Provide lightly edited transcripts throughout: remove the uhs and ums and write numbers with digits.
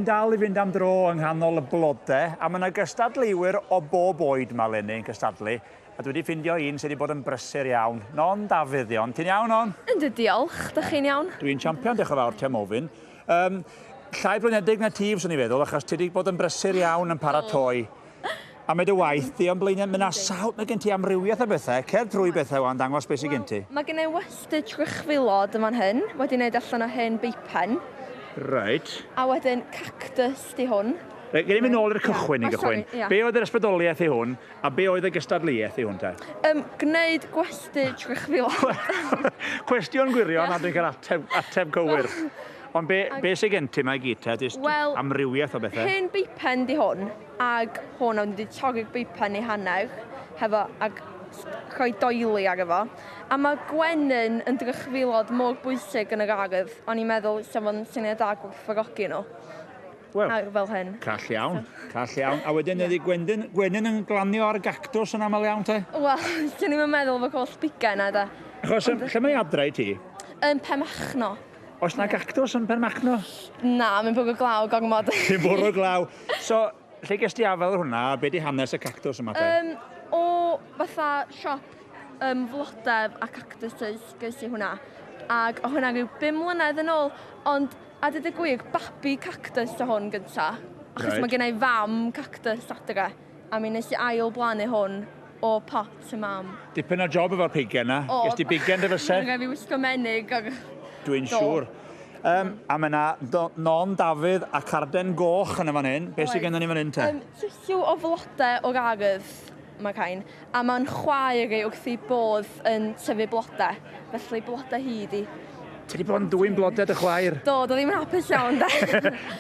Dal i fynd am dro yng nghanol y blode, a mae yna gystadleuwyr o bob oed 'ma 'leni yn cystadlu, a dwi wedi ffindio un sydd wedi bod yn brysur iawn. Non Dafydd 'di hon. Ti'n iawn, Non? Yndw, diolch. Dych chi'n iawn? Dwi'n champion, diolch yn fawr ti am ofyn. Um, llai blinedig na ti, fyswn i'n feddwl, achos ti wedi bod yn brysur iawn yn paratoi. A mae dy waith di o'n blaenau, mae yna sawl, mae gen ti amrywiaeth o bethau. Cer drwy bethau wan, dangos beth sydd gen ti. Mae gen i westy trychfilod yn fan hyn, wedi wneud allan o hen beipen. Reit. A wedyn cactus di hwn. Reit, gen i mynd nôl i'r cychwyn i gychwyn. Oh, Be oedd yr ysbrydoliaeth i hwn, a be oedd y gystadleuaeth i hwn te? Gwneud gwesty trychfilod. Cwestiwn gwirion, a dwi'n cael ateb, ateb cywir. Ond be, be sydd gen ti 'ma i gyd te? Jyst Wel, amrywiaeth o bethau. Hen beipen di hwn, ag hwn, a wedi torri'r beipen i hanner, hefo, ag rhoi doili ar efo. A mae gwenyn yn drychfilod mor bwysig yn yr ardd, o'n i'n meddwl sa fo'n syniad da gwerthfawrogi nhw. Wel, ar fel hyn. Call iawn, call iawn. A wedyn ydy gwendyn, gwenyn yn glanio ar gactws yn aml iawn te? Wel, swn i'm yn meddwl fo holl bigau 'na de. Achos lle mae adre i ti? Yn Penmachno. Oes 'na gactws yn Penmachno? Na, mae'n bwrw glaw gormod. Mae'n bwrw glaw. So, lle ges ti afael ar hwnna, a be di hanes y cactws yma te? Um, o fatha siop um, flodau a cactuses ges i hwnna. Ac o hwnna rhyw 5 mlynedd yn ôl, ond a dweud y gwir, babi cactus o hwn gynta. Achos Right. mae gen i fam cactus adre, a mi nes i ail blannu hwn o pot y mam. Dipyn o job efo'r pigen 'na. O'dd. Ges ti bigen dy fysedd? Rhaid fi wisgo menig ag... Dwi'n Do. siŵr. Um, a mae yna Non Dafydd a carden goch yn y fan hyn. Be sydd gennym ni fan hyn te? Tissue o flodau o'r ardd, mae rhain. A mae'n chwaer i wrth ei bodd yn tyfu blodau. Felly blodau hi di. Ti wedi bod yn dwyn blodau dy chwaer? Do, do ddim yn hapus iawn de.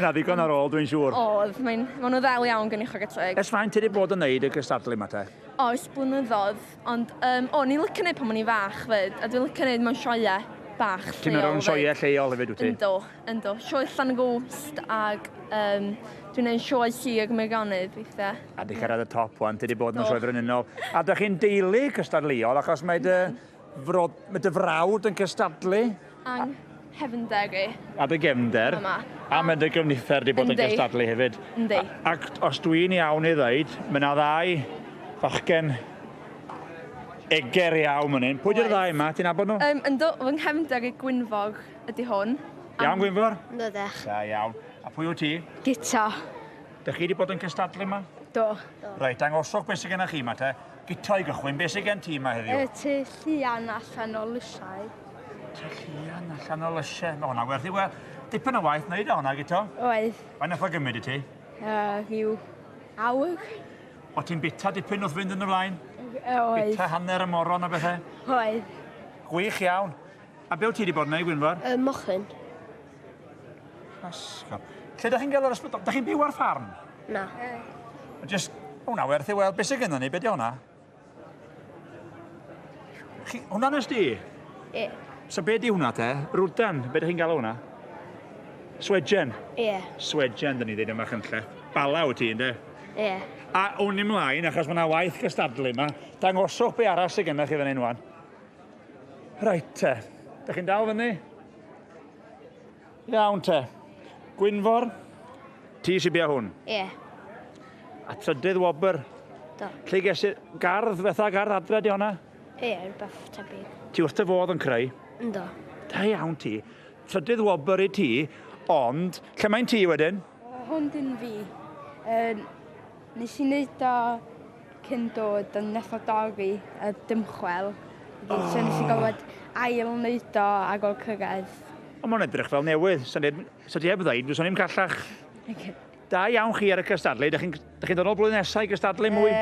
Na ddigon ar ôl, dwi'n siŵr. Oedd, mae'n, maen nhw ddel iawn gen i chwarae teg. Ers faint ti wedi bod yn neud y gystadlu yma te? O, ers blynyddoedd, ond um, o, ni'n licio neud pan o'n i'n fach fyd, a dwi'n licio neud mewn sioeau bach lleol. Ti'n meddwl sioeau lleol hefyd, wyt ti? Ynddo, ynddo. Sioe Llanrwst ag um, dwi'n neud sioe Sir Meirionnydd weithiau. A di cyrraedd y top wan, ti wedi bod yn sioe frenhinol. A dych chi'n deulu cystadleuol, achos mae dy, frod, mae dy frawd yn cystadlu. A'n nghefnder i. A dy gefnder. Yma. A mae dy gyfnither wedi bod yn gystadlu hefyd. Yndi. Ac os dwi'n iawn i ddeud, mae yna ddau fachgen eger iawn fan hyn. Pwy di'r ddau yma? Ti'n nabod nhw? Um, ynddo, fy nghefnder i Gwynfor ydy hwn. Iawn, Gwynfor? Ynddo. Da iawn. A pwy wyt ti? Guto. Dych chi wedi bod yn cystadlu yma? Do. Reit, dangoswch beth sydd gennych chi yma te. Guto i gychwyn, beth sydd gen ti yma heddiw? Y te llian allan o lysiau. Te llian allan o lysiau. Mae hwnna werth i weld. Dipyn o waith wneud o hwnna, Guto. Oedd. Faint nath o gymryd i ti? Rhyw awr. O ti'n bita dipyn wrth fynd yn y flaen? Oedd. Bita hanner y moron a bethau? Oedd. Gwych iawn. A be wyt ti wedi bod yn neud, Gwynfor? Y mochyn. Asgol. Lle da chi'n gael yr ysbrydol? Da chi'n byw ar ffarm? Na. Just, hwnna werth i weld. Be sydd gennym ni? Be di hwnna? Chi, hwnna nes di? Ie. So be di hwnna te? Rwdan, be da chi'n gael hwnna? Swedgen? Ie. Swedgen, da ni ddweud yma Chynlleth. Bala wyt ti, ynddo? Ie. A wn i mlaen, achos mae yna waith gystadlu yma. Dangoswch be arall sydd gennych chi fan hyn wan. Reit te. Da chi'n dal fyny? Iawn te. Gwynfor, ti sy'n bia hwn? Ie. A trydydd wobr. Do. Lle ges i gardd, fatha gardd adre di honna? Ie, rhywbeth tebyg. Ti wrth dy fodd yn creu? Ynddo. Da iawn ti. Trydydd wobr i ti, ond lle mae'n ti wedyn? Hwn dyn fi. Uh, nes i wneud o cyn dod, ond nath o dorri a dymchwel. Oh. So nes i gorfod ail wneud o ag o'r cyrraedd. Ond mae'n edrych fel newydd. Sa neb, sa ti heb ddeud, fyswn i'm callach. Okay. Da iawn chi ar y cystadlu. Dych chi'n chi dod nôl blwyddyn nesaf i gystadlu mwy?